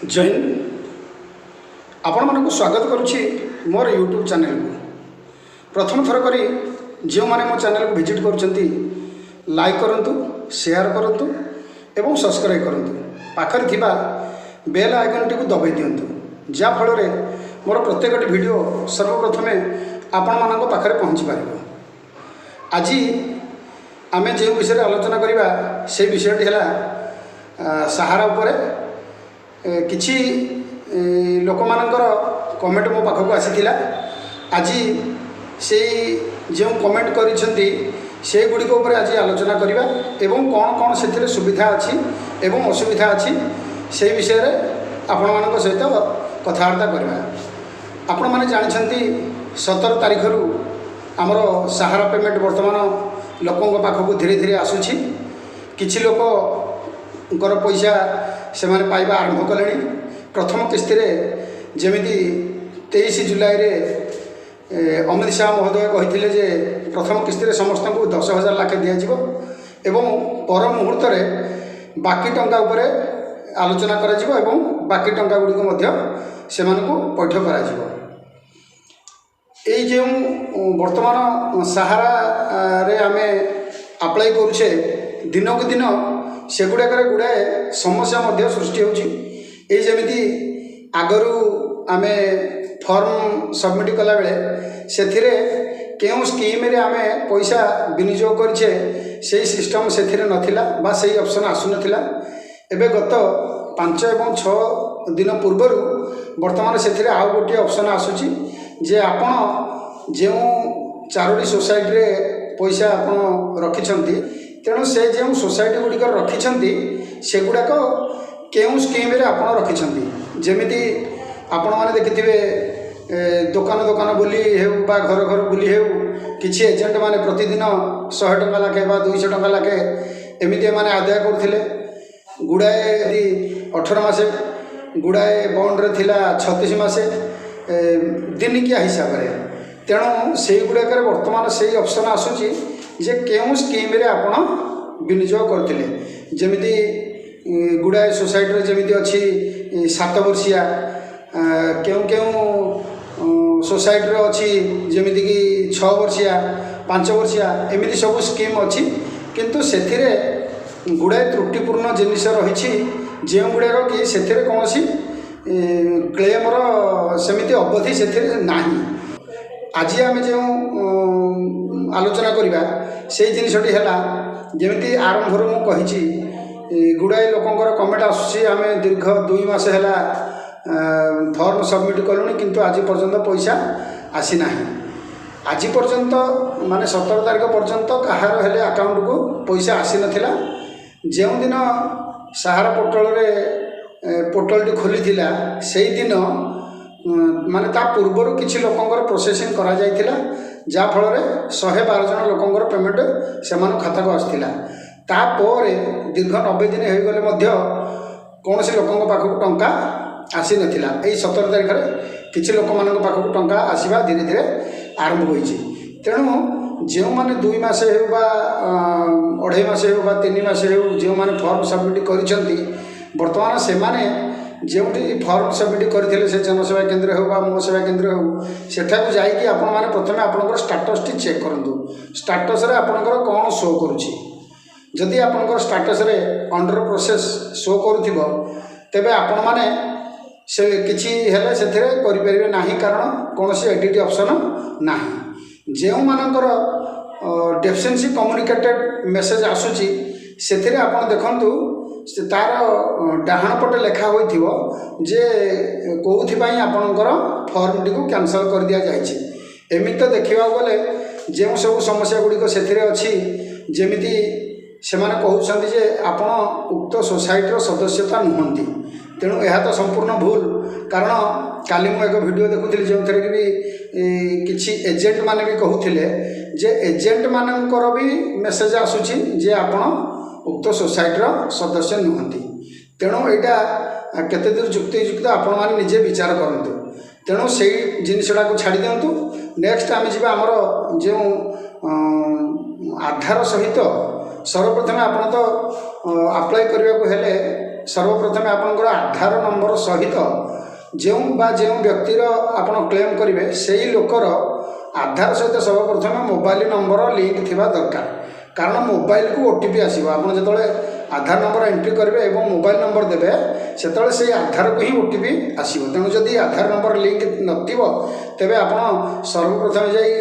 ଜୟ ହିନ୍ଦ। ଆପଣମାନଙ୍କୁ ସ୍ୱାଗତ କରୁଛି ମୋର ୟୁଟ୍ୟୁବ୍ ଚ୍ୟାନେଲକୁ। ପ୍ରଥମ ଥର କରି ଯେଉଁମାନେ ମୋ ଚ୍ୟାନେଲକୁ ଭିଜିଟ୍ କରୁଛନ୍ତି, ଲାଇକ୍ କରନ୍ତୁ, ସେୟାର କରନ୍ତୁ ଏବଂ ସବସ୍କ୍ରାଇବ୍ କରନ୍ତୁ। ପାଖରେ ଥିବା ବେଲ୍ ଆଇକନ୍ଟିକୁ ଦବାଇ ଦିଅନ୍ତୁ, ଯାହାଫଳରେ ମୋର ପ୍ରତ୍ୟେକଟି ଭିଡ଼ିଓ ସର୍ବପ୍ରଥମେ ଆପଣମାନଙ୍କ ପାଖରେ ପହଞ୍ଚି ପାରିବ। ଆଜି ଆମେ ଯେଉଁ ବିଷୟରେ ଆଲୋଚନା କରିବା, ସେଇ ବିଷୟଟି ହେଲା ସାହାରା ଉପରେ। କିଛି ଲୋକମାନଙ୍କର କମେଣ୍ଟ ମୋ ପାଖକୁ ଆସିଥିଲା। ଆଜି ସେଇ ଯେଉଁ କମେଣ୍ଟ କରିଛନ୍ତି, ସେଗୁଡ଼ିକ ଉପରେ ଆଜି ଆଲୋଚନା କରିବା ଏବଂ କ'ଣ କ'ଣ ସେଥିରେ ସୁବିଧା ଅଛି ଏବଂ ଅସୁବିଧା ଅଛି, ସେଇ ବିଷୟରେ ଆପଣମାନଙ୍କ ସହିତ କଥାବାର୍ତ୍ତା କରିବା। ଆପଣମାନେ ଜାଣିଛନ୍ତି, 17 ତାରିଖରୁ ଆମର ସାହାରା ପେମେଣ୍ଟ ବର୍ତ୍ତମାନ ଲୋକଙ୍କ ପାଖକୁ ଧୀରେ ଧୀରେ ଆସୁଛି। କିଛି ଲୋକଙ୍କର ପଇସା ସେମାନେ ପାଇବା ଆରମ୍ଭ କଲେଣି। ପ୍ରଥମ କିସ୍ତିରେ ଯେମିତି 23 ଜୁଲାଇରେ ଅମିତ ଶାହା ମହୋଦୟ କହିଥିଲେ ଯେ ପ୍ରଥମ କିସ୍ତିରେ ସମସ୍ତଙ୍କୁ 10,000 ଲେଖାଏଁ ଦିଆଯିବ ଏବଂ ପର ମୁହୂର୍ତ୍ତରେ ବାକି ଟଙ୍କା ଉପରେ ଆଲୋଚନା କରାଯିବ ଏବଂ ବାକି ଟଙ୍କା ଗୁଡ଼ିକ ମଧ୍ୟ ସେମାନଙ୍କୁ ପୈଠ କରାଯିବ। ଏଇ ଯେଉଁ ବର୍ତ୍ତମାନ ସାହାରାରେ ଆମେ ଆପ୍ଲାଏ କରୁଛେ, ଦିନକୁ ଦିନ ସେଗୁଡ଼ାକରେ ଗୁଡ଼ାଏ ସମସ୍ୟା ମଧ୍ୟ ସୃଷ୍ଟି ହେଉଛି। ଏଇ ଯେମିତି ଆଗରୁ ଆମେ ଫର୍ମ ସବମିଟ୍ କଲାବେଳେ ସେଥିରେ କେଉଁ ସ୍କିମ୍ରେ ଆମେ ପଇସା ବିନିଯୋଗ କରିଛେ, ସେଇ ସିଷ୍ଟମ୍ ସେଥିରେ ନଥିଲା ବା ସେଇ ଅପସନ୍ ଆସୁନଥିଲା। ଏବେ ଗତ 5 ଏବଂ 6 ଦିନ ପୂର୍ବରୁ ବର୍ତ୍ତମାନ ସେଥିରେ ଆଉ ଗୋଟିଏ ଅପସନ୍ ଆସୁଛି ଯେ ଆପଣ ଯେଉଁ ଚାରୋଟି ସୋସାଇଟିରେ ପଇସା ଆପଣ ରଖିଛନ୍ତି, ତେଣୁ ସେ ଯେଉଁ ସୋସାଇଟି ଗୁଡ଼ିକ ରଖିଛନ୍ତି, ସେଗୁଡ଼ାକ କେଉଁ ସ୍କିମ୍ରେ ଆପଣ ରଖିଛନ୍ତି। ଯେମିତି ଆପଣମାନେ ଦେଖିଥିବେ, ଦୋକାନ ଦୋକାନ ବୁଲି ହେଉ ବା ଘର ଘର ବୁଲି ହେଉ, କିଛି ଏଜେଣ୍ଟ ମାନେ ପ୍ରତିଦିନ 100 ଟଙ୍କା ଲେଖାଏଁ ବା 200 ଟଙ୍କା ଲେଖାଏଁ ଏମିତି ଏମାନେ ଆଦାୟ କରୁଥିଲେ। ଗୁଡ଼ାଏ 18 ମାସ, ଗୁଡ଼ାଏ ବଣ୍ଡରେ ଥିଲା 36 ମାସ, ଦିନିକିଆ ହିସାବରେ। ତେଣୁ ସେଇଗୁଡ଼ାକରେ ବର୍ତ୍ତମାନ ସେଇ ଅପସନ୍ ଆସୁଛି ଯେ କେଉଁ ସ୍କିମ୍ରେ ଆପଣ ବିନିଯୋଗ କରିଥିଲେ। ଯେମିତି ଗୁଡ଼ାଏ ସୋସାଇଟିରେ ଯେମିତି ଅଛି 7 ବର୍ଷିଆ, କେଉଁ କେଉଁ ସୋସାଇଟିର ଅଛି ଯେମିତିକି 6 ବର୍ଷିଆ, 5 ବର୍ଷିଆ, ଏମିତି ସବୁ ସ୍କିମ୍ ଅଛି। କିନ୍ତୁ ସେଥିରେ ଗୁଡ଼ାଏ ତ୍ରୁଟିପୂର୍ଣ୍ଣ ଜିନିଷ ରହିଛି, ଯେଉଁଗୁଡ଼ାକ କି ସେଥିରେ କୌଣସି କ୍ଲେମ୍ର ସେମିତି ଅବଧି ସେଥିରେ ନାହିଁ। ଆଜି ଆମେ ଯେଉଁ ଆଲୋଚନା କରିବା, ସେଇ ଜିନିଷଟି ହେଲା, ଯେମିତି ଆରମ୍ଭରୁ ମୁଁ କହିଛି, ଗୁଡ଼ାଏ ଲୋକଙ୍କର କମେଣ୍ଟ ଆସୁଛି, ଆମେ ଦୀର୍ଘ 2 ମାସ ହେଲା ଫର୍ମ ସବମିଟ୍ କଲୁଣି, କିନ୍ତୁ ଆଜି ପର୍ଯ୍ୟନ୍ତ ପଇସା ଆସିନାହିଁ। ଆଜି ପର୍ଯ୍ୟନ୍ତ, ମାନେ 17 ତାରିଖ ପର୍ଯ୍ୟନ୍ତ କାହାର ହେଲେ ଆକାଉଣ୍ଟକୁ ପଇସା ଆସିନଥିଲା। ଯେଉଁଦିନ ସାହାରା ପୋର୍ଟାଲରେ ପୋର୍ଟାଲଟି ଖୋଲିଥିଲା, ସେଇଦିନ, ମାନେ ତା ପୂର୍ବରୁ କିଛି ଲୋକଙ୍କର ପ୍ରୋସେସିଂ କରାଯାଇଥିଲା, ଯାହାଫଳରେ 112 ଜଣ ଲୋକଙ୍କର ପେମେଣ୍ଟ ସେମାନଙ୍କ ଖାତାକୁ ଆସିଥିଲା। ତାପରେ ଦୀର୍ଘ 90 ଦିନ ହୋଇଗଲେ ମଧ୍ୟ କୌଣସି ଲୋକଙ୍କ ପାଖକୁ ଟଙ୍କା ଆସିନଥିଲା। ଏଇ 17 ତାରିଖରେ କିଛି ଲୋକମାନଙ୍କ ପାଖକୁ ଟଙ୍କା ଆସିବା ଧୀରେ ଧୀରେ ଆରମ୍ଭ ହୋଇଛି। ତେଣୁ ଯେଉଁମାନେ 2 ମାସ ହେଉ ବା ଅଢ଼େଇ ମାସ ହେଉ ବା 3 ମାସ ହେଉ, ଯେଉଁମାନେ ଫର୍ମ ସବମିଟ୍ କରିଛନ୍ତି, ବର୍ତ୍ତମାନ ସେମାନେ ଯେଉଁଠି ଫର୍ମ ସବମିଟ୍ କରିଥିଲେ, ସେ ଜନସେବା କେନ୍ଦ୍ର ହେଉ ବା ମୋ ସେବା କେନ୍ଦ୍ର ହେଉ, ସେଠାକୁ ଯାଇକି ଆପଣମାନେ ପ୍ରଥମେ ଆପଣଙ୍କର ଷ୍ଟାଟସ୍ଟି ଚେକ୍ କରନ୍ତୁ। ଷ୍ଟାଟସ୍ରେ ଆପଣଙ୍କର କ'ଣ ଶୋ କରୁଛି? ଯଦି ଆପଣଙ୍କର ଷ୍ଟାଟସ୍ରେ ଅଣ୍ଡର ପ୍ରୋସେସ୍ ଶୋ କରୁଥିବ, ତେବେ ଆପଣମାନେ ସେ କିଛି ହେଲେ ସେଥିରେ କରିପାରିବେ ନାହିଁ, କାରଣ କୌଣସି ଏଡ଼ିଟ୍ ଅପସନ୍ ନାହିଁ। ଯେଉଁମାନଙ୍କର ଡେଫିସିଏନ୍ସି କମ୍ୟୁନିକେଟେଡ଼ ମେସେଜ୍ ଆସୁଛି, ସେଥିରେ ଆପଣ ଦେଖନ୍ତୁ, ସେ ତା'ର ଡାହାଣ ପଟେ ଲେଖା ହୋଇଥିବ ଯେ କେଉଁଥିପାଇଁ ଆପଣଙ୍କର ଫର୍ମଟିକୁ କ୍ୟାନସଲ୍ କରିଦିଆଯାଇଛି। ଏମିତି ତ ଦେଖିବାକୁ ଗଲେ ଯେଉଁ ସବୁ ସମସ୍ୟା ଗୁଡ଼ିକ ସେଥିରେ ଅଛି, ଯେମିତି ସେମାନେ କହୁଛନ୍ତି ଯେ ଆପଣ ଉକ୍ତ ସୋସାଇଟିର ସଦସ୍ୟତା ନୁହନ୍ତି। ତେଣୁ ଏହା ତ ସମ୍ପୂର୍ଣ୍ଣ ଭୁଲ, କାରଣ କାଲି ମୁଁ ଏକ ଭିଡ଼ିଓ ଦେଖୁଥିଲି, ଯେଉଁଥିରେ କି ବି କିଛି ଏଜେଣ୍ଟ ମାନେ ବି କହୁଥିଲେ ଯେ ଏଜେଣ୍ଟ ମାନଙ୍କର ବି ମେସେଜ୍ ଆସୁଛି ଯେ ଆପଣ ଉକ୍ତ ସୋସାଇଟିର ସଦସ୍ୟ ନୁହନ୍ତି। ତେଣୁ ଏଇଟା କେତେ ଦୂର ଯୁକ୍ତିଯୁକ୍ତ, ଆପଣମାନେ ନିଜେ ବିଚାର କରନ୍ତୁ। ତେଣୁ ସେଇ ଜିନିଷଟାକୁ ଛାଡ଼ି ଦିଅନ୍ତୁ। ନେକ୍ସଟ ଆମେ ଯିବା ଆମର ଯେଉଁ ଆଧାର ସହିତ। ସର୍ବପ୍ରଥମେ ଆପଣ ତ ଆପ୍ଲାଏ କରିବାକୁ ହେଲେ ସର୍ବପ୍ରଥମେ ଆପଣଙ୍କର ଆଧାର ନମ୍ବର ସହିତ ଯେଉଁ ବା ଯେଉଁ ବ୍ୟକ୍ତିର ଆପଣ କ୍ଲେମ୍ କରିବେ, ସେଇ ଲୋକର ଆଧାର ସହିତ ସର୍ବପ୍ରଥମେ ମୋବାଇଲ ନମ୍ବର ଲିଙ୍କ ଥିବା ଦରକାର। କାରଣ ମୋବାଇଲକୁ OTP ଆସିବ। ଆପଣ ଯେତେବେଳେ ଆଧାର ନମ୍ବର ଏଣ୍ଟ୍ରି କରିବେ ଏବଂ ମୋବାଇଲ ନମ୍ବର ଦେବେ, ସେତେବେଳେ ସେଇ ଆଧାରକୁ ହିଁ OTP ଆସିବ। ତେଣୁ ଯଦି ଆଧାର ନମ୍ବର ଲିଙ୍କ ନଥିବ, ତେବେ ଆପଣ ସର୍ବପ୍ରଥମେ ଯାଇ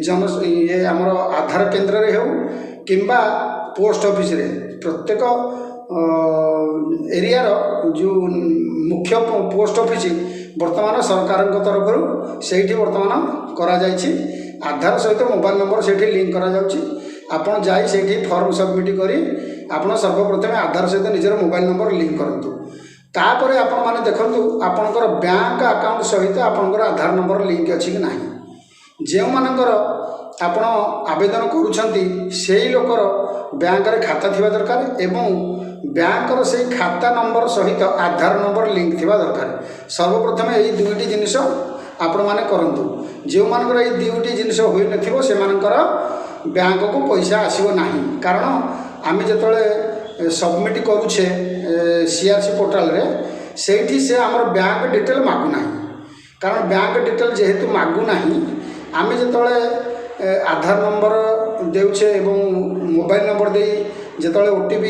ଜନ ଇଏ ଆମର ଆଧାର କେନ୍ଦ୍ରରେ ହେଉ କିମ୍ବା ପୋଷ୍ଟ ଅଫିସରେ, ପ୍ରତ୍ୟେକ ଏରିଆର ଯେଉଁ ମୁଖ୍ୟ ପୋଷ୍ଟ ଅଫିସ ବର୍ତ୍ତମାନ ସରକାରଙ୍କ ତରଫରୁ ସେଇଠି ବର୍ତ୍ତମାନ କରାଯାଇଛି, ଆଧାର ସହିତ ମୋବାଇଲ ନମ୍ବର ସେଇଠି ଲିଙ୍କ କରାଯାଉଛି। ଆପଣ ଯାଇ ସେଇଠି ଫର୍ମ ସବମିଟ୍ କରି ଆପଣ ସର୍ବପ୍ରଥମେ ଆଧାର ସହିତ ନିଜର ମୋବାଇଲ ନମ୍ବର ଲିଙ୍କ କରନ୍ତୁ। ତାପରେ ଆପଣମାନେ ଦେଖନ୍ତୁ, ଆପଣଙ୍କର ବ୍ୟାଙ୍କ ଆକାଉଣ୍ଟ ସହିତ ଆପଣଙ୍କର ଆଧାର ନମ୍ବର ଲିଙ୍କ ଅଛି କି ନାହିଁ। ଯେଉଁମାନଙ୍କର ଆପଣ ଆବେଦନ କରୁଛନ୍ତି, ସେଇ ଲୋକର ବ୍ୟାଙ୍କରେ ଖାତା ଥିବା ଦରକାର ଏବଂ ବ୍ୟାଙ୍କର ସେଇ ଖାତା ନମ୍ବର ସହିତ ଆଧାର ନମ୍ବର ଲିଙ୍କ ଥିବା ଦରକାର। ସର୍ବପ୍ରଥମେ ଏଇ ଦୁଇଟି ଜିନିଷ ଆପଣମାନେ କରନ୍ତୁ। ଯେଉଁମାନଙ୍କର ଏଇ ଦୁଇଟି ଜିନିଷ ହୋଇନଥିବ, ସେମାନଙ୍କର ବ୍ୟାଙ୍କକୁ ପଇସା ଆସିବ ନାହିଁ। କାରଣ ଆମେ ଯେତେବେଳେ ସବମିଟ୍ କରୁଛେ CRC ପୋର୍ଟାଲରେ, ସେଇଠି ସେ ଆମର ବ୍ୟାଙ୍କ ଡିଟେଲ୍ ମାଗୁନାହିଁ। କାରଣ ବ୍ୟାଙ୍କ ଡିଟେଲ୍ ଯେହେତୁ ମାଗୁନାହିଁ, ଆମେ ଯେତେବେଳେ ଆଧାର ନମ୍ବର ଦେଉଛେ ଏବଂ ମୋବାଇଲ ନମ୍ବର ଦେଇ ଯେତେବେଳେ OTP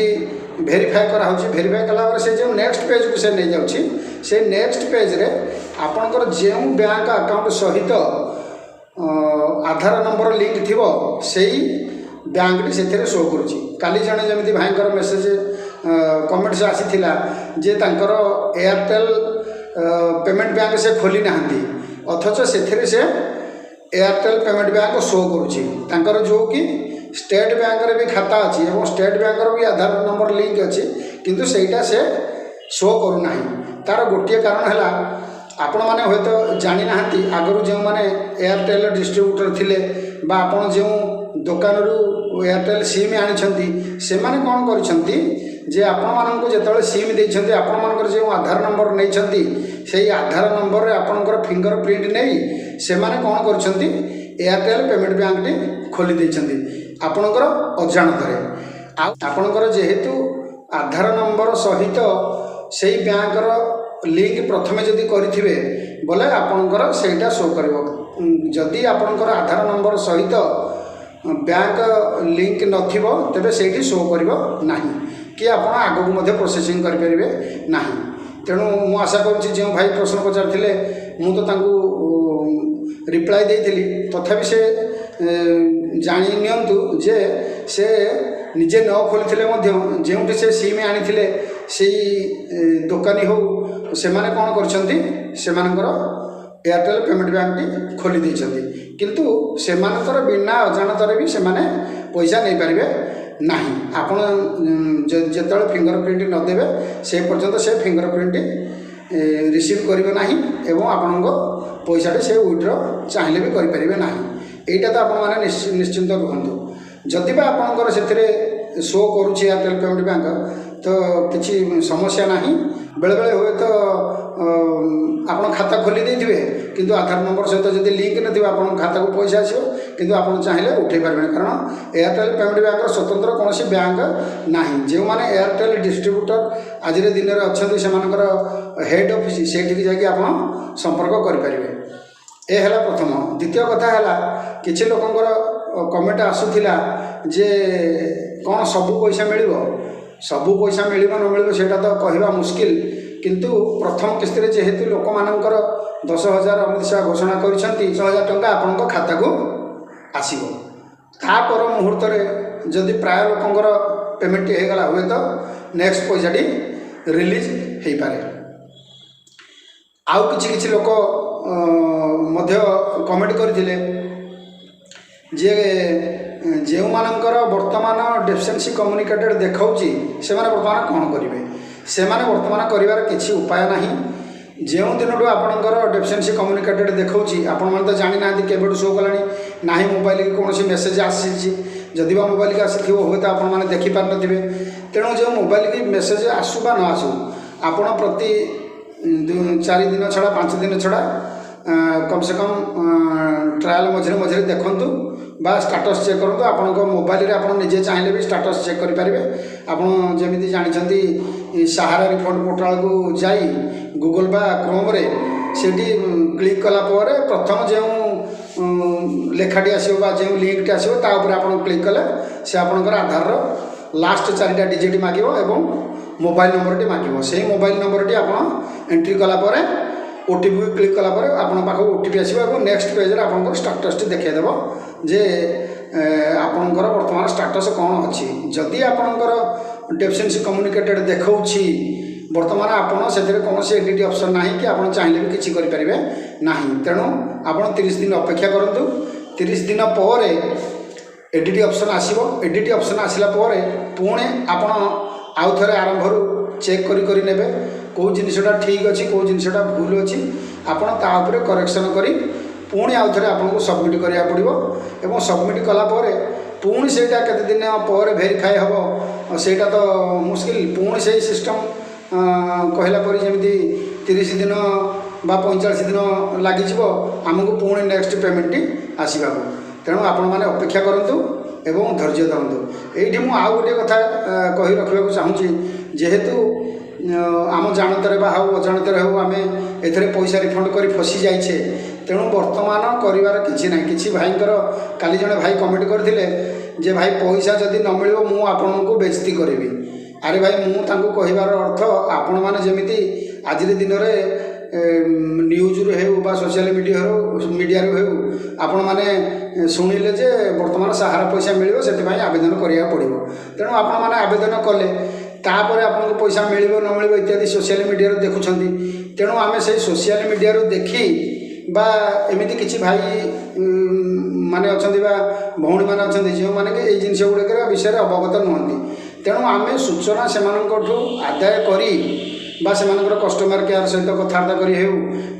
verify କରାହେଉଛି, ଭେରିଫାଏ କଲା ପରେ ସେ ଯେଉଁ ନେକ୍ସଟ ପେଜ୍କୁ ସେ ନେଇଯାଉଛି, ସେ ନେକ୍ସଟ ପେଜ୍ରେ ଆପଣଙ୍କର ଯେଉଁ ବ୍ୟାଙ୍କ ଆକାଉଣ୍ଟ ସହିତ ଆଧାର ନମ୍ବର ଲିଙ୍କ ଥିବ, ସେଇ ବ୍ୟାଙ୍କଟି ସେଥିରେ ଶୋ କରୁଛି। କାଲି ଜଣେ ଯେମିତି ଭାଇଙ୍କର ମେସେଜ୍ କମେଣ୍ଟସ୍ ଆସିଥିଲା ଯେ ତାଙ୍କର ଏୟାରଟେଲ୍ ପେମେଣ୍ଟ ବ୍ୟାଙ୍କ ସେ ଖୋଲି ନାହାନ୍ତି, ଅଥଚ ସେଥିରେ ସେ ଏୟାରଟେଲ୍ ପେମେଣ୍ଟ ବ୍ୟାଙ୍କ ଶୋ କରୁଛି। ତାଙ୍କର ଯେଉଁକି ଷ୍ଟେଟ୍ ବ୍ୟାଙ୍କରେ ବି ଖାତା ଅଛି ଏବଂ ଷ୍ଟେଟ୍ ବ୍ୟାଙ୍କର ବି ଆଧାର ନମ୍ବର ଲିଙ୍କ ଅଛି, କିନ୍ତୁ ସେଇଟା ସେ ଶୋ କରୁନାହିଁ। ତା'ର ଗୋଟିଏ କାରଣ ହେଲା, ଆପଣମାନେ ହୁଏତ ଜାଣିନାହାନ୍ତି, ଆଗରୁ ଯେଉଁମାନେ ଏୟାରଟେଲ୍ ଡିଷ୍ଟ୍ରିବ୍ୟୁଟର ଥିଲେ ବା ଆପଣ ଯେଉଁ ଦୋକାନରୁ ଏୟାରଟେଲ୍ ସିମ୍ ଆଣିଛନ୍ତି, ସେମାନେ କ'ଣ କରିଛନ୍ତି ଯେ ଆପଣମାନଙ୍କୁ ଯେତେବେଳେ ସିମ୍ ଦେଇଛନ୍ତି, ଆପଣମାନଙ୍କର ଯେଉଁ ଆଧାର ନମ୍ବର ନେଇଛନ୍ତି, ସେଇ ଆଧାର ନମ୍ବରରେ ଆପଣଙ୍କର ଫିଙ୍ଗର ପ୍ରିଣ୍ଟ ନେଇ ସେମାନେ କ'ଣ କରିଛନ୍ତି, ଏୟାରଟେଲ୍ ପେମେଣ୍ଟ ବ୍ୟାଙ୍କଟି ଖୋଲି ଦେଇଛନ୍ତି ଆପଣଙ୍କର ଅଜାଣତରେ। ଆଉ ଆପଣଙ୍କର ଯେହେତୁ ଆଧାର ନମ୍ବର ସହିତ ସେଇ ବ୍ୟାଙ୍କର ଲିଙ୍କ ପ୍ରଥମେ ଯଦି କରିଥିବେ ବୋଲେ ଆପଣଙ୍କର ସେଇଟା ଶୋ କରିବ। ଯଦି ଆପଣଙ୍କର ଆଧାର ନମ୍ବର ସହିତ ବ୍ୟାଙ୍କ ଲିଙ୍କ ନଥିବ, ତେବେ ସେଇଠି ଶୋ କରିବ ନାହିଁ କି ଆପଣ ଆଗକୁ ମଧ୍ୟ ପ୍ରୋସେସିଂ କରିପାରିବେ ନାହିଁ। ତେଣୁ ମୁଁ ଆଶା କରୁଛି, ଯେଉଁ ଭାଇ ପ୍ରଶ୍ନ ପଚାରିଥିଲେ, ମୁଁ ତ ତାଙ୍କୁ ରିପ୍ଲାଏ ଦେଇଥିଲି, ତଥାପି ସେ ଜାଣି ନିଅନ୍ତୁ ଯେ ସେ ନିଜେ ନ ଖୋଲିଥିଲେ ମଧ୍ୟ ଯେଉଁଠି ସେ ସିମ୍ ଆଣିଥିଲେ, ସେଇ ଦୋକାନୀ ହେଉ, ସେମାନେ କ'ଣ କରିଛନ୍ତି, ସେମାନଙ୍କର ଏୟାରଟେଲ୍ ପେମେଣ୍ଟ ବ୍ୟାଙ୍କଟି ଖୋଲି ଦେଇଛନ୍ତି। କିନ୍ତୁ ସେମାନଙ୍କର ବିନା ଅଜାଣତରେ ବି ସେମାନେ ପଇସା ନେଇପାରିବେ ନାହିଁ। ଆପଣ ଯେତେବେଳେ ଫିଙ୍ଗର ପ୍ରିଣ୍ଟ ନ ଦେବେ, ସେ ପର୍ଯ୍ୟନ୍ତ ସେ ଫିଙ୍ଗର ପ୍ରିଣ୍ଟ ରିସିଭ୍ କରିବେ ନାହିଁ ଏବଂ ଆପଣଙ୍କ ପଇସାଟି ସେ ୱିଡ୍ର ଚାହିଁଲେ ବି କରିପାରିବେ ନାହିଁ। ଏଇଟା ତ ଆପଣମାନେ ନିଶ୍ଚିନ୍ତ ରୁହନ୍ତୁ। ଯଦି ବା ଆପଣଙ୍କର ସେଥିରେ ଶୋ କରୁଛି ଏୟାରଟେଲ୍ ପେମେଣ୍ଟ ବ୍ୟାଙ୍କ, ତ କିଛି ସମସ୍ୟା ନାହିଁ। ବେଳେବେଳେ ହୁଏତ ଆପଣ ଖାତା ଖୋଲି ଦେଇଥିବେ, କିନ୍ତୁ ଆଧାର ନମ୍ବର ସହିତ ଯଦି ଲିଙ୍କ ନଥିବ, ଆପଣଙ୍କ ଖାତାକୁ ପଇସା ଆସିବ, କିନ୍ତୁ ଆପଣ ଚାହିଁଲେ ଉଠାଇ ପାରିବେନି। କାରଣ ଏୟାରଟେଲ୍ ପେମେଣ୍ଟ ବ୍ୟାଙ୍କର ସ୍ୱତନ୍ତ୍ର କୌଣସି ବ୍ୟାଙ୍କ ନାହିଁ। ଯେଉଁମାନେ ଏୟାରଟେଲ୍ ଡିଷ୍ଟ୍ରିବ୍ୟୁଟର ଆଜିର ଦିନରେ ଅଛନ୍ତି, ସେମାନଙ୍କର ହେଡ଼୍ ଅଫିସ୍, ସେଇଠିକି ଯାଇକି ଆପଣ ସମ୍ପର୍କ କରିପାରିବେ। ଏ ହେଲା ପ୍ରଥମ। ଦ୍ୱିତୀୟ କଥା ହେଲା, କିଛି ଲୋକଙ୍କର କମେଣ୍ଟ ଆସୁଥିଲା ଯେ କ'ଣ ସବୁ ପଇସା ମିଳିବ? ସବୁ ପଇସା ମିଳିବ ନ ମିଳିବ, ସେଇଟା ତ କହିବା ମୁସ୍କିଲ। କିନ୍ତୁ ପ୍ରଥମ କିସ୍ତିରେ ଯେହେତୁ ଲୋକମାନଙ୍କର 10,000 ଅମିତ ଶାହା ଘୋଷଣା କରିଛନ୍ତି, 10,000 ଟଙ୍କା ଆପଣଙ୍କ ଖାତାକୁ ଆସିବ। ତାପର ମୁହୂର୍ତ୍ତରେ ଯଦି ପ୍ରାୟ ଲୋକଙ୍କର ପେମେଣ୍ଟଟି ହେଇଗଲା, ହୁଏତ ନେକ୍ସଟ ପଇସାଟି ରିଲିଜ୍ ହେଇପାରେ। ଆଉ କିଛି କିଛି ଲୋକ ମଧ୍ୟ କମେଣ୍ଟ କରିଥିଲେ ଯେ ଯେଉଁମାନଙ୍କର ବର୍ତ୍ତମାନ ଡେଫିସିଏନ୍ସି କମ୍ୟୁନିକେଟେଡ଼ ଦେଖାଉଛି, ସେମାନେ ବର୍ତ୍ତମାନ କ'ଣ କରିବେ? ସେମାନେ ବର୍ତ୍ତମାନ କରିବାର କିଛି ଉପାୟ ନାହିଁ। ଯେଉଁ ଦିନଠୁ ଆପଣଙ୍କର ଡେଫିସିଏନ୍ସି କମ୍ୟୁନିକେଟେଡ଼ ଦେଖାଉଛି, ଆପଣମାନେ ତ ଜାଣିନାହାନ୍ତି କେବେଠୁ ଶୋ କଲାଣି ନାହିଁ, ମୋବାଇଲకి କୌଣସି ମେସେଜ୍ ଆସିଛି। ଯଦି ବା ମୋବାଇଲକି ଆସିଥିବ, ହୁଏତ ଆପଣମାନେ ଦେଖିପାରିନଥିବେ। ତେଣୁ ଯେଉଁ ମୋବାଇଲକି ମେସେଜ୍ ଆସୁ ବା ନ ଆସୁ, ଆପଣ ପ୍ରତି 4 ଦିନ ଛଡ଼ା, 5 ଦିନ ଛଡ଼ା କମ୍ ସେ କମ୍ ଟ୍ରାଏଲ୍ ମଝିରେ ମଝିରେ ଦେଖନ୍ତୁ ବା ଷ୍ଟାଟସ୍ ଚେକ୍ କରନ୍ତୁ। ଆପଣଙ୍କ ମୋବାଇଲରେ ଆପଣ ନିଜେ ଚାହିଁଲେ ବି ଷ୍ଟାଟସ୍ ଚେକ୍ କରିପାରିବେ। ଆପଣ ଯେମିତି ଜାଣିଛନ୍ତି, ସାହାରା ରିଫଣ୍ଡ ପୋର୍ଟାଲକୁ ଯାଇ ଗୁଗଲ ବା କ୍ରୋମରେ ସେଠି କ୍ଲିକ୍ କଲା ପରେ ପ୍ରଥମ ଯେଉଁ ଲେଖାଟି ଆସିବ ବା ଯେଉଁ ଲିଙ୍କଟି ଆସିବ, ତା ଉପରେ ଆପଣ କ୍ଲିକ୍ କଲେ ସେ ଆପଣଙ୍କର ଆଧାରର ଲାଷ୍ଟ ଚାରିଟା ଡିଜିଟ୍ ମାଗିବ ଏବଂ ମୋବାଇଲ ନମ୍ବରଟି ମାଗିବ। ସେଇ ମୋବାଇଲ ନମ୍ବରଟି ଆପଣ ଏଣ୍ଟ୍ରି କଲା ପରେ, ଓଟିପି କ୍ଲିକ୍ କଲା ପରେ ଆପଣଙ୍କ ପାଖକୁ ଓଟିପି ଆସିବ ଏବଂ ନେକ୍ସଟ ପେଜରେ ଆପଣଙ୍କର ଷ୍ଟାଟସଟି ଦେଖାଇଦେବ ଯେ ଆପଣଙ୍କର ବର୍ତ୍ତମାନ ଷ୍ଟାଟସ୍ କ'ଣ ଅଛି। ଯଦି ଆପଣଙ୍କର ଡେଫିସିଏନ୍ସି କମ୍ୟୁନିକେଟେଡ଼ ଦେଖାଉଛି, ବର୍ତ୍ତମାନ ଆପଣ ସେଥିରେ କୌଣସି ଏଡ଼ିଟ୍ ଅପସନ୍ ନାହିଁ କି ଆପଣ ଚାହିଁଲେ ବି କିଛି କରିପାରିବେ ନାହିଁ। ତେଣୁ ଆପଣ 30 ଦିନ ଅପେକ୍ଷା କରନ୍ତୁ। 30 ଦିନ ପରେ ଏଡ଼ିଟ୍ ଅପସନ୍ ଆସିବ। ଏଡ଼ିଟ୍ ଅପସନ୍ ଆସିଲା ପରେ ପୁଣି ଆପଣ ଆଉ ଥରେ ଆରମ୍ଭରୁ ଚେକ୍ କରି କରି ନେବେ, କେଉଁ ଜିନିଷଟା ଠିକ୍ ଅଛି, କେଉଁ ଜିନିଷଟା ଭୁଲ ଅଛି। ଆପଣ ତା ଉପରେ କରେକ୍ସନ୍ କରି ପୁଣି ଆଉ ଥରେ ଆପଣଙ୍କୁ ସବମିଟ୍ କରିବାକୁ ପଡ଼ିବ ଏବଂ ସବମିଟ୍ କଲା ପରେ ପୁଣି ସେଇଟା କେତେ ଦିନ ପରେ ଭେରିଫାଏ ହେବ, ସେଇଟା ତ ମୁସ୍କିଲ। ପୁଣି ସେଇ ସିଷ୍ଟମ୍ କହିଲା ପରି ଯେମିତି 30 ଦିନ ବା 45 ଦିନ ଲାଗିଯିବ ଆମକୁ ପୁଣି ନେକ୍ସଟ ପେମେଣ୍ଟଟି ଆସିବାକୁ। ତେଣୁ ଆପଣମାନେ ଅପେକ୍ଷା କରନ୍ତୁ ଏବଂ ଧୈର୍ଯ୍ୟ ଧରନ୍ତୁ। ଏଇଠି ମୁଁ ଆଉ ଗୋଟିଏ କଥା କହି ରଖିବାକୁ ଚାହୁଁଛି। ଯେହେତୁ ଆମ ଜାଣତରେ ବା ହେଉ ଅଜାଣତରେ ହେଉ, ଆମେ ଏଥିରେ ପଇସା ରିଫଣ୍ଡ କରି ଫସି ଯାଇଛେ, ତେଣୁ ବର୍ତ୍ତମାନ କରିବାର କିଛି ନାହିଁ। କିଛି ଭାଇଙ୍କର, କାଲି ଜଣେ ଭାଇ କମେଣ୍ଟ କରିଥିଲେ ଯେ ଭାଇ, ପଇସା ଯଦି ନ ମିଳିବ ମୁଁ ଆପଣଙ୍କୁ ବେଜତି କରିବି। ଆରେ ଭାଇ, ମୁଁ ତାଙ୍କୁ କହିବାର ଅର୍ଥ, ଆପଣମାନେ ଯେମିତି ଆଜିର ଦିନରେ ନ୍ୟୁଜ୍ରୁ ହେଉ ବା ସୋସିଆଲ ମିଡ଼ିଆରୁ ହେଉ, ଆପଣମାନେ ଶୁଣିଲେ ଯେ ବର୍ତ୍ତମାନ ସାହାରା ପଇସା ମିଳିବ, ସେଥିପାଇଁ ଆବେଦନ କରିବାକୁ ପଡ଼ିବ। ତେଣୁ ଆପଣମାନେ ଆବେଦନ କଲେ, ତାପରେ ଆପଣଙ୍କୁ ପଇସା ମିଳିବ ନ ମିଳିବ ଇତ୍ୟାଦି ସୋସିଆଲ ମିଡ଼ିଆରୁ ଦେଖୁଛନ୍ତି। ତେଣୁ ଆମେ ସେଇ ସୋସିଆଲ ମିଡ଼ିଆରୁ ଦେଖି ବା ଏମିତି କିଛି ଭାଇ ମାନେ ଅଛନ୍ତି ବା ଭଉଣୀମାନେ ଅଛନ୍ତି, ଯେଉଁମାନେ କି ଏଇ ଜିନିଷ ଗୁଡ଼ିକର ବିଷୟରେ ଅବଗତ ନୁହନ୍ତି। ତେଣୁ ଆମେ ସୂଚନା ସେମାନଙ୍କଠୁ ଆଦାୟ କରି ବା ସେମାନଙ୍କର କଷ୍ଟମର କେୟାର ସହିତ କଥାବାର୍ତ୍ତା କରି ହେଉ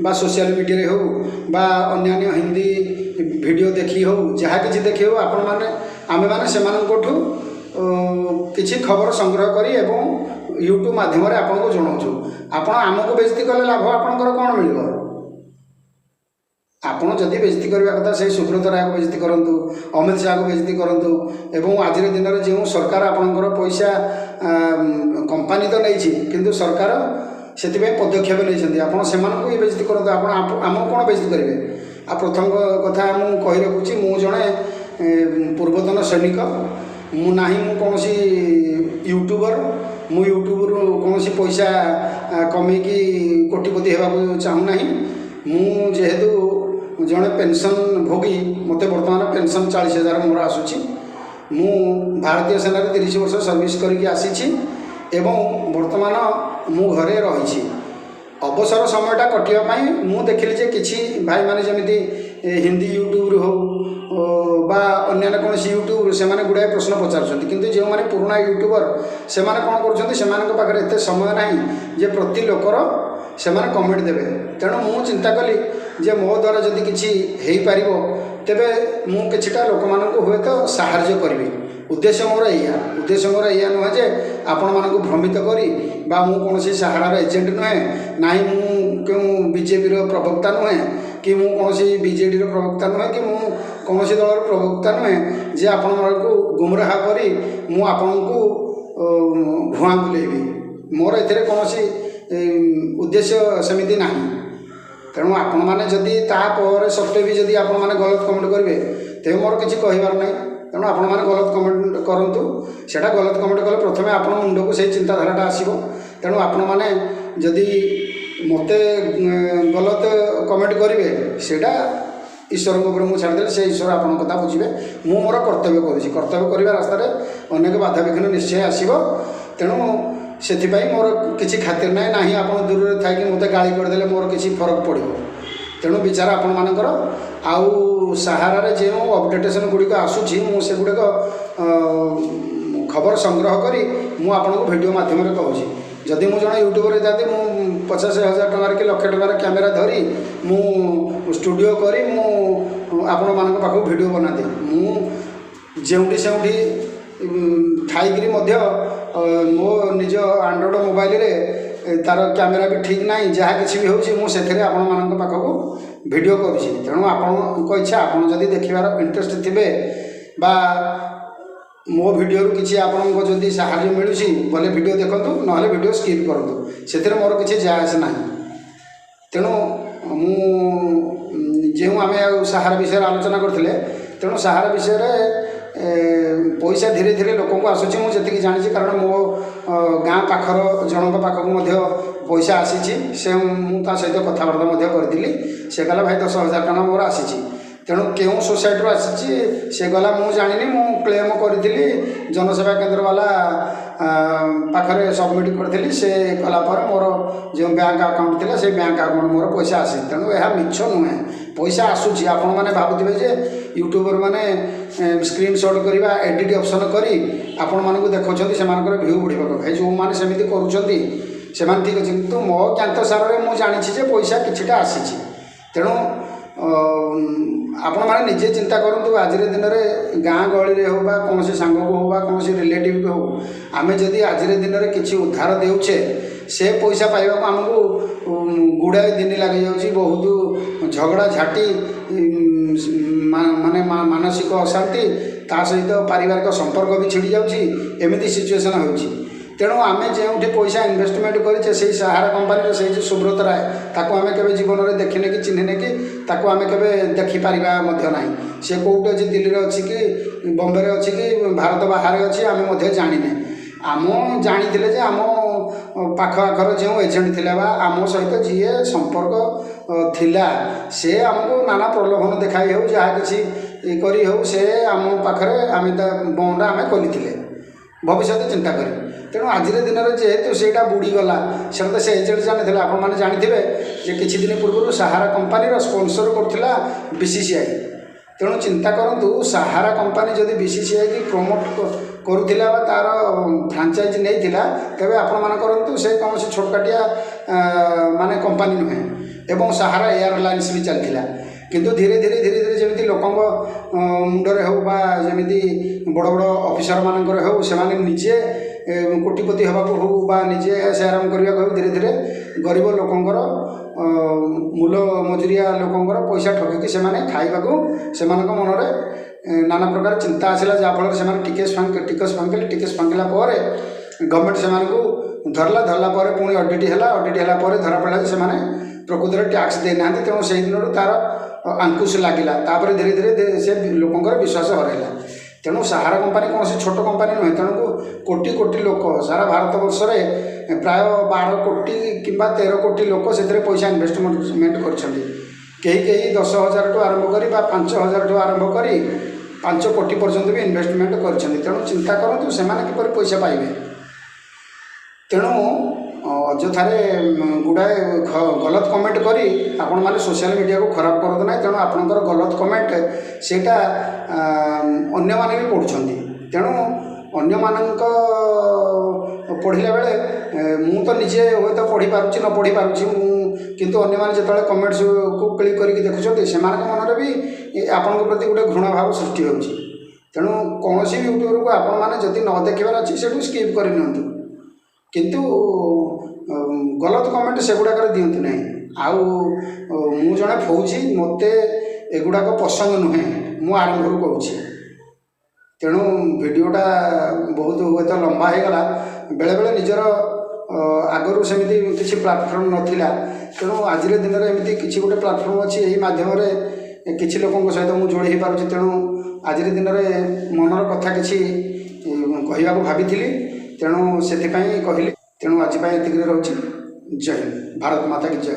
ବା ସୋସିଆଲ ମିଡ଼ିଆରେ ହେଉ ବା ଅନ୍ୟାନ୍ୟ ହିନ୍ଦୀ ଭିଡ଼ିଓ ଦେଖି ହେଉ, ଯାହା କିଛି ଦେଖି ହେଉ, ଆପଣମାନେ ଆମେମାନେ ସେମାନଙ୍କଠୁ କିଛି ଖବର ସଂଗ୍ରହ କରି ଏବଂ ୟୁଟ୍ୟୁବ୍ ମାଧ୍ୟମରେ ଆପଣଙ୍କୁ ଜଣାଉଛୁ। ଆପଣ ଆମକୁ ବେଜତି କଲେ ଲାଭ ଆପଣଙ୍କର କ'ଣ ମିଳିବ? ଆପଣ ଯଦି ବେଜତି କରିବା କଥା, ସେଇ ସୁବ୍ରତ ରାୟକୁ ବେଜତି କରନ୍ତୁ, ଅମିତ ଶାହାକୁ ବେଜତି କରନ୍ତୁ। ଏବଂ ଆଜିର ଦିନରେ ଯେଉଁ ସରକାର ଆପଣଙ୍କର ପଇସା କମ୍ପାନୀ ତ ନେଇଛି, କିନ୍ତୁ ସରକାର ସେଥିପାଇଁ ପଦକ୍ଷେପ ନେଇଛନ୍ତି, ଆପଣ ସେମାନଙ୍କୁ ବି ବେଜତି କରନ୍ତୁ। ଆପଣ ଆମକୁ କ'ଣ ବେଜତି କରିବେ? ଆଉ ପ୍ରଥମ କଥା ମୁଁ କହି ରଖୁଛି, ମୁଁ ଜଣେ ପୂର୍ବତନ ସୈନିକ। ମୁଁ ନାହିଁ ମୁଁ କୌଣସି ୟୁଟ୍ୟୁବର। ମୁଁ ୟୁଟ୍ୟୁବରୁ କୌଣସି ପଇସା କମେଇକି କୋଟିପତି ହେବାକୁ ଚାହୁଁନାହିଁ। ମୁଁ ଯେହେତୁ ଜଣେ ପେନସନ୍ ଭୋଗୀ, ମୋତେ ବର୍ତ୍ତମାନ ପେନସନ୍ 40,000 ମୋର ଆସୁଛି। ମୁଁ ଭାରତୀୟ ସେନାରେ 30 ବର୍ଷ ସର୍ଭିସ୍ କରିକି ଆସିଛି ଏବଂ ବର୍ତ୍ତମାନ ମୁଁ ଘରେ ରହିଛି। ଅବସର ସମୟଟା କଟିବା ପାଇଁ ମୁଁ ଦେଖିଲି ଯେ କିଛି ଭାଇମାନେ ଯେମିତି ହିନ୍ଦୀ ୟୁଟ୍ୟୁବରୁ ହେଉ ବା ଅନ୍ୟାନ୍ୟ କୌଣସି ୟୁଟ୍ୟୁବରୁ ସେମାନେ ଗୁଡ଼ାଏ ପ୍ରଶ୍ନ ପଚାରୁଛନ୍ତି, କିନ୍ତୁ ଯେଉଁମାନେ ପୁରୁଣା ୟୁଟ୍ୟୁବର ସେମାନେ କ'ଣ କରୁଛନ୍ତି? ସେମାନଙ୍କ ପାଖରେ ଏତେ ସମୟ ନାହିଁ ଯେ ପ୍ରତି ଲୋକର ସେମାନେ କମେଣ୍ଟ ଦେବେ। ତେଣୁ ମୁଁ ଚିନ୍ତା କଲି ଯେ ମୋ ଦ୍ୱାରା ଯଦି କିଛି ହେଇପାରିବ, ତେବେ ମୁଁ କିଛିଟା ଲୋକମାନଙ୍କୁ ହୁଏତ ସାହାଯ୍ୟ କରିବି। ଉଦ୍ଦେଶ୍ୟ ମୋର ଏଇଆ। ଉଦ୍ଦେଶ୍ୟ ମୋର ଏଇଆ ନୁହେଁ ଯେ ଆପଣମାନଙ୍କୁ ଭ୍ରମିତ କରି ବା ମୁଁ କୌଣସି ସାହାରାର ଏଜେଣ୍ଟ ନୁହେଁ, ନାହିଁ ମୁଁ କେଉଁ ବିଜେପିର ପ୍ରବକ୍ତା ନୁହେଁ କି ମୁଁ କୌଣସି ବିଜେଡ଼ିର ପ୍ରବକ୍ତା ନୁହେଁ କି ମୁଁ କୌଣସି ଦଳର ପ୍ରବକ୍ତା ନୁହେଁ ଯେ ଆପଣମାନଙ୍କୁ ଗୁମରାହ କରି ମୁଁ ଆପଣଙ୍କୁ ଭୁଆଁ ବୁଲେଇବି। ମୋର ଏଥିରେ କୌଣସି ଉଦ୍ଦେଶ୍ୟ ସେମିତି ନାହିଁ। ତେଣୁ ଆପଣମାନେ ଯଦି ତାପରେ ସତ୍ତ୍ୱେ ବି ଯଦି ଆପଣମାନେ ଗଲତ କମେଣ୍ଟ କରିବେ, ତେବେ ମୋର କିଛି କହିବାର ନାହିଁ। ତେଣୁ ଆପଣମାନେ ଗଲତ କମେଣ୍ଟ କରନ୍ତୁ। ସେଇଟା ଗଲତ କମେଣ୍ଟ କଲେ ପ୍ରଥମେ ଆପଣଙ୍କ ମୁଣ୍ଡକୁ ସେଇ ଚିନ୍ତାଧାରାଟା ଆସିବ। ତେଣୁ ଆପଣମାନେ ଯଦି ମୋତେ ଗଲତ କମେଣ୍ଟ କରିବେ, ସେଇଟା ଈଶ୍ୱରଙ୍କ ଉପରେ ମୁଁ ଛାଡ଼ିଦେଲି। ସେ ଈଶ୍ୱର ଆପଣଙ୍କ କଥା ବୁଝିବେ। ମୁଁ ମୋର କର୍ତ୍ତବ୍ୟ କରୁଛି। କର୍ତ୍ତବ୍ୟ କରିବା ରାସ୍ତାରେ ଅନେକ ବାଧାବିଘ୍ନ ନିଶ୍ଚୟ ଆସିବ। ତେଣୁ ସେଥିପାଇଁ ମୋର କିଛି ଖାତିର ନାହିଁ। ନାହିଁ ଆପଣ ଦୂରରେ ଥାଇକି ମୋତେ ଗାଳି କରିଦେଲେ ମୋର କିଛି ଫରକ ପଡ଼ିବ। ତେଣୁ ବିଚାର ଆପଣମାନଙ୍କର। ଆଉ ସାହାରାରେ ଯେଉଁ ଅପଡ଼େଟେସନ୍ ଗୁଡ଼ିକ ଆସୁଛି, ମୁଁ ସେଗୁଡ଼ିକ ଖବର ସଂଗ୍ରହ କରି ମୁଁ ଆପଣଙ୍କୁ ଭିଡ଼ିଓ ମାଧ୍ୟମରେ କହୁଛି। ଯଦି ମୁଁ ଜଣେ ୟୁଟ୍ୟୁବର ହେଇଥାନ୍ତି, ମୁଁ 50,000 ଟଙ୍କାରେ କି ଲକ୍ଷେ ଟଙ୍କାର କ୍ୟାମେରା ଧରି ମୁଁ ଷ୍ଟୁଡ଼ିଓ କରି ମୁଁ ଆପଣମାନଙ୍କ ପାଖକୁ ଭିଡ଼ିଓ ବନାନ୍ତି। ମୁଁ ଯେଉଁଠି ସେଉଁଠି ଥାଇକିରି ମଧ୍ୟ ମୋ ନିଜ ଆଣ୍ଡ୍ରଏଡ଼୍ ମୋବାଇଲରେ, ତା'ର କ୍ୟାମେରା ବି ଠିକ୍ ନାହିଁ, ଯାହା କିଛି ବି ହେଉଛି, ମୁଁ ସେଥିରେ ଆପଣମାନଙ୍କ ପାଖକୁ ଭିଡ଼ିଓ କରୁଛି। ତେଣୁ ଆପଣଙ୍କ ଇଚ୍ଛା, ଆପଣ ଯଦି ଦେଖିବାର ଇଣ୍ଟରେଷ୍ଟ ଥିବେ ବା ମୋ ଭିଡ଼ିଓରୁ କିଛି ଆପଣଙ୍କ ଯଦି ସାହାଯ୍ୟ ମିଳୁଛି ବୋଲେ ଭିଡ଼ିଓ ଦେଖନ୍ତୁ, ନହେଲେ ଭିଡ଼ିଓ ସ୍କିପ୍ କରନ୍ତୁ, ସେଥିରେ ମୋର କିଛି ଯାଏ ଆସେ ନାହିଁ। ତେଣୁ ମୁଁ ଯେଉଁ ଆମେ ଆଉ ସାହାରା ବିଷୟରେ ଆଲୋଚନା କରିଥିଲେ, ତେଣୁ ସାହାରା ବିଷୟରେ ପଇସା ଧୀରେ ଧୀରେ ଲୋକଙ୍କୁ ଆସୁଛି, ମୁଁ ଯେତିକି ଜାଣିଛି। କାରଣ ମୋ ଗାଁ ପାଖର ଜଣଙ୍କ ପାଖକୁ ମଧ୍ୟ ପଇସା ଆସିଛି। ସେ ମୁଁ ତା ସହିତ କଥାବାର୍ତ୍ତା ମଧ୍ୟ କରିଥିଲି। ସେ କହିଲା, ଭାଇ, 10,000 ଟଙ୍କା ମୋର ଆସିଛି। ତେଣୁ କେଉଁ ସୋସାଇଟିରୁ ଆସିଛି? ସେ କହିଲା, ମୁଁ ଜାଣିନି, ମୁଁ କ୍ଲେମ୍ କରିଥିଲି, ଜନସେବା କେନ୍ଦ୍ର ବାଲା ପାଖରେ ସବମିଟ୍ କରିଥିଲି। ସେ କଲା ପରେ ମୋର ଯେଉଁ ବ୍ୟାଙ୍କ ଆକାଉଣ୍ଟ ଥିଲା, ସେଇ ବ୍ୟାଙ୍କ ଆକାଉଣ୍ଟ ମୋର ପଇସା ଆସିଛି। ତେଣୁ ଏହା ମିଛ ନୁହେଁ, ପଇସା ଆସୁଛି। ଆପଣମାନେ ଭାବୁଥିବେ ଯେ ୟୁଟ୍ୟୁବର ମାନେ ସ୍କ୍ରିନ୍ ସଟ୍ କରିବା, ଏଡ଼ିଟ୍ ଅପସନ୍ କରି ଆପଣମାନଙ୍କୁ ଦେଖାଉଛନ୍ତି ସେମାନଙ୍କର ଭ୍ୟୁ ବଢ଼ିବାକୁ। ଭାଇ, ଯେଉଁମାନେ ସେମିତି କରୁଛନ୍ତି ସେମାନେ ଠିକ୍ ଅଛି, କିନ୍ତୁ ମୋ ଜ୍ଞାତ ସାରରେ ମୁଁ ଜାଣିଛି ଯେ ପଇସା କିଛିଟା ଆସିଛି। ତେଣୁ ଆପଣମାନେ ନିଜେ ଚିନ୍ତା କରନ୍ତୁ, ଆଜିର ଦିନରେ ଗାଁ ଗହଳିରେ ହେଉ ବା କୌଣସି ସାଙ୍ଗକୁ ହେଉ ବା କୌଣସି ରିଲେଟିଭକୁ ହେଉ, ଆମେ ଯଦି ଆଜିର ଦିନରେ କିଛି ଉଧାର ଦେଉଛେ, ସେ ପଇସା ପାଇବାକୁ ଆମକୁ ଗୁଡ଼ାଏ ଦିନ ଲାଗିଯାଉଛି। ବହୁତ ଝଗଡ଼ା ଝାଟି, ମାନେ ମାନସିକ ଅଶାନ୍ତି, ତା ସହିତ ପାରିବାରିକ ସମ୍ପର୍କ ବି ଛିଡ଼ି ଯାଉଛି। ଏମିତି ସିଚୁଏସନ୍ ହେଉଛି। ତେଣୁ ଆମେ ଯେଉଁଠି ପଇସା ଇନଭେଷ୍ଟମେଣ୍ଟ କରିଛେ, ସେଇ ସାହାରା କମ୍ପାନୀର ସେଇ ଯେଉଁ ସୁବ୍ରତ ରାୟ, ତାକୁ ଆମେ କେବେ ଜୀବନରେ ଦେଖିନେ କି ଚିହ୍ନିନେ କି ତାକୁ ଆମେ କେବେ ଦେଖିପାରିବା ମଧ୍ୟ ନାହିଁ। ସେ କେଉଁଠି ଅଛି, ଦିଲ୍ଲୀରେ ଅଛି କି ବମ୍ବେରେ ଅଛି କି ଭାରତ ବାହାରେ ଅଛି, ଆମେ ମଧ୍ୟ ଜାଣିନେ। ଆମ ଜାଣିଥିଲେ ଯେ ଆମ ପାଖ ଆଖର ଯେଉଁ ଏଜେଣ୍ଟ ଥିଲା ବା ଆମ ସହିତ ଯିଏ ସମ୍ପର୍କ ଥିଲା, ସେ ଆମକୁ ନାନା ପ୍ରଲୋଭନ ଦେଖାଇ ହେଉ, ଯାହା କିଛି କରି ହେଉ, ସେ ଆମ ପାଖରେ ଆମେ ତା ବଣ୍ଡ ଆମେ ଖୋଲିଥିଲେ ଭବିଷ୍ୟତ ଚିନ୍ତା କରି। ତେଣୁ ଆଜିର ଦିନରେ ଯେହେତୁ ସେଇଟା ବୁଡ଼ିଗଲା, ସେଇଟା ତ ସେ ଏଜେଣ୍ଟ ଜାଣିଥିଲା। ଆପଣମାନେ ଜାଣିଥିବେ ଯେ କିଛି ଦିନ ପୂର୍ବରୁ ସାହାରା କମ୍ପାନୀର ସ୍ପନ୍ସର କରୁଥିଲା ବିସିସିଆଇ। ତେଣୁ ଚିନ୍ତା କରନ୍ତୁ, ସାହାରା କମ୍ପାନୀ ଯଦି ବିସିସିଆଇକି ପ୍ରମୋଟ୍ କରୁଥିଲା ବା ତା'ର ଫ୍ରାଞ୍ଚାଇଜ୍ ନେଇଥିଲା, ତେବେ ଆପଣମାନେ କରନ୍ତୁ ସେ କୌଣସି ଛୋଟକାଟିଆ ମାନେ କମ୍ପାନୀ ନୁହେଁ। ଏବଂ ସାହାରା ଏୟାରଲାଇନ୍ସ ବି ଚାଲିଥିଲା। କିନ୍ତୁ ଧୀରେ ଧୀରେ ଧୀରେ ଧୀରେ ଯେମିତି ଲୋକଙ୍କ ମୁଣ୍ଡରେ ହେଉ ବା ଯେମିତି ବଡ଼ ବଡ଼ ଅଫିସରମାନଙ୍କର ହେଉ, ସେମାନେ ନିଜେ କୋଟିପତି ହେବାକୁ ହେଉ ବା ନିଜେ ସେ ଆରାମ କରିବାକୁ ହେଉ, ଧୀରେ ଧୀରେ ଗରିବ ଲୋକଙ୍କର, ମୂଲ ମଜୁରିଆ ଲୋକଙ୍କର ପଇସା ଠକିକି ସେମାନେ ଖାଇବାକୁ ସେମାନଙ୍କ ମନରେ ନାନା ପ୍ରକାର ଚିନ୍ତା ଆସିଲା, ଯାହାଫଳରେ ସେମାନେ ଟିକସ ଫାଙ୍କିଲେ। ଟିକସ ଫାଙ୍କିଲା ପରେ ଗଭର୍ଣ୍ଣମେଣ୍ଟ ସେମାନଙ୍କୁ ଧରିଲା। ଧରିଲା ପରେ ପୁଣି ଅଡ଼ିଟ୍ ହେଲା। ଅଡ଼ିଟ୍ ହେଲା ପରେ ଧରା ପଡ଼ିଲା ଯେ ସେମାନେ ପ୍ରକୃତରେ ଟ୍ୟାକ୍ସ ଦେଇନାହାନ୍ତି। ତେଣୁ ସେଇ ଦିନରୁ ତା'ର ଆଙ୍କୁଶ ଲାଗିଲା। ତାପରେ ଧୀରେ ଧୀରେ ସେ ଲୋକଙ୍କର ବିଶ୍ୱାସ ହରାଇଲା। ତେଣୁ ସାହାରା କମ୍ପାନୀ କୌଣସି ଛୋଟ କମ୍ପାନୀ ନୁହେଁ। ତେଣୁ କୋଟି କୋଟି ଲୋକ, ସାରା ଭାରତ ବର୍ଷରେ ପ୍ରାୟ 12 କୋଟି କିମ୍ବା 13 କୋଟି ଲୋକ ସେଥିରେ ପଇସା ଇନଭେଷ୍ଟମେଣ୍ଟ କରିଛନ୍ତି। କେହି କେହି 10,000ଠୁ ଆରମ୍ଭ କରି ବା 5,000ଠୁ ଆରମ୍ଭ କରି 5 କୋଟି ପର୍ଯ୍ୟନ୍ତ ବି ଇନଭେଷ୍ଟମେଣ୍ଟ କରିଛନ୍ତି। ତେଣୁ ଚିନ୍ତା କରନ୍ତୁ, ସେମାନେ କିପରି ପଇସା ପାଇବେ? ତେଣୁ ଅଯଥାରେ ଗୁଡ଼ାଏ ଗଲତ କମେଣ୍ଟ କରି ଆପଣମାନେ ସୋସିଆଲ ମିଡ଼ିଆକୁ ଖରାପ କରନ୍ତୁ ନାହିଁ। ତେଣୁ ଆପଣଙ୍କର ଗଲତ କମେଣ୍ଟ ସେଇଟା ଅନ୍ୟମାନେ ବି ପଢ଼ୁଛନ୍ତି। ତେଣୁ ଅନ୍ୟମାନଙ୍କ ପଢ଼ିଲା ବେଳେ ମୁଁ ତ ନିଜେ ହୁଏତ ପଢ଼ିପାରୁଛି, ନ ପଢ଼ିପାରୁଛି ମୁଁ, କିନ୍ତୁ ଅନ୍ୟମାନେ ଯେତେବେଳେ କମେଣ୍ଟସକୁ କ୍ଲିକ୍ କରିକି ଦେଖୁଛନ୍ତି, ସେମାନଙ୍କ ମନରେ ବି ଆପଣଙ୍କ ପ୍ରତି ଗୋଟେ ଘୃଣା ଭାବ ସୃଷ୍ଟି ହେଉଛି। ତେଣୁ କୌଣସି ବି ୟୁଟ୍ୟୁବରକୁ ଆପଣମାନେ ଯଦି ନ ଦେଖିବାର ଅଛି, ସେଠୁ ସ୍କିପ୍ କରିନିଅନ୍ତୁ, କିନ୍ତୁ ଗଲତ କମେଣ୍ଟ ସେଗୁଡ଼ାକରେ ଦିଅନ୍ତୁ ନାହିଁ। ଆଉ ମୁଁ ଜଣେ ଫୌଜି, ମୋତେ ଏଗୁଡ଼ାକ ପସନ୍ଦ ନୁହେଁ, ମୁଁ ଆରମ୍ଭରୁ କହୁଛି। ତେଣୁ ଭିଡ଼ିଓଟା ବହୁତ ହୁଏତ ଲମ୍ବା ହେଇଗଲା। ବେଳେବେଳେ ନିଜର ଆଗରୁ ସେମିତି କିଛି ପ୍ଲାଟଫର୍ମ ନଥିଲା। ତେଣୁ ଆଜିର ଦିନରେ ଏମିତି କିଛି ଗୋଟେ ପ୍ଲାଟଫର୍ମ ଅଛି, ଏହି ମାଧ୍ୟମରେ କିଛି ଲୋକଙ୍କ ସହିତ ମୁଁ ଯୋଡ଼ି ହେଇପାରୁଛି। ତେଣୁ ଆଜିର ଦିନରେ ମନର କଥା କିଛି କହିବାକୁ ଭାବିଥିଲି, ତେଣୁ ସେଥିପାଇଁ କହିଲି। ତେଣୁ ଆଜି ପାଇଁ ଏତିକିରେ ରହୁଛି। ଜୟ ହିନ୍ଦ, ଭାରତ ମାତା କି ଜୟ।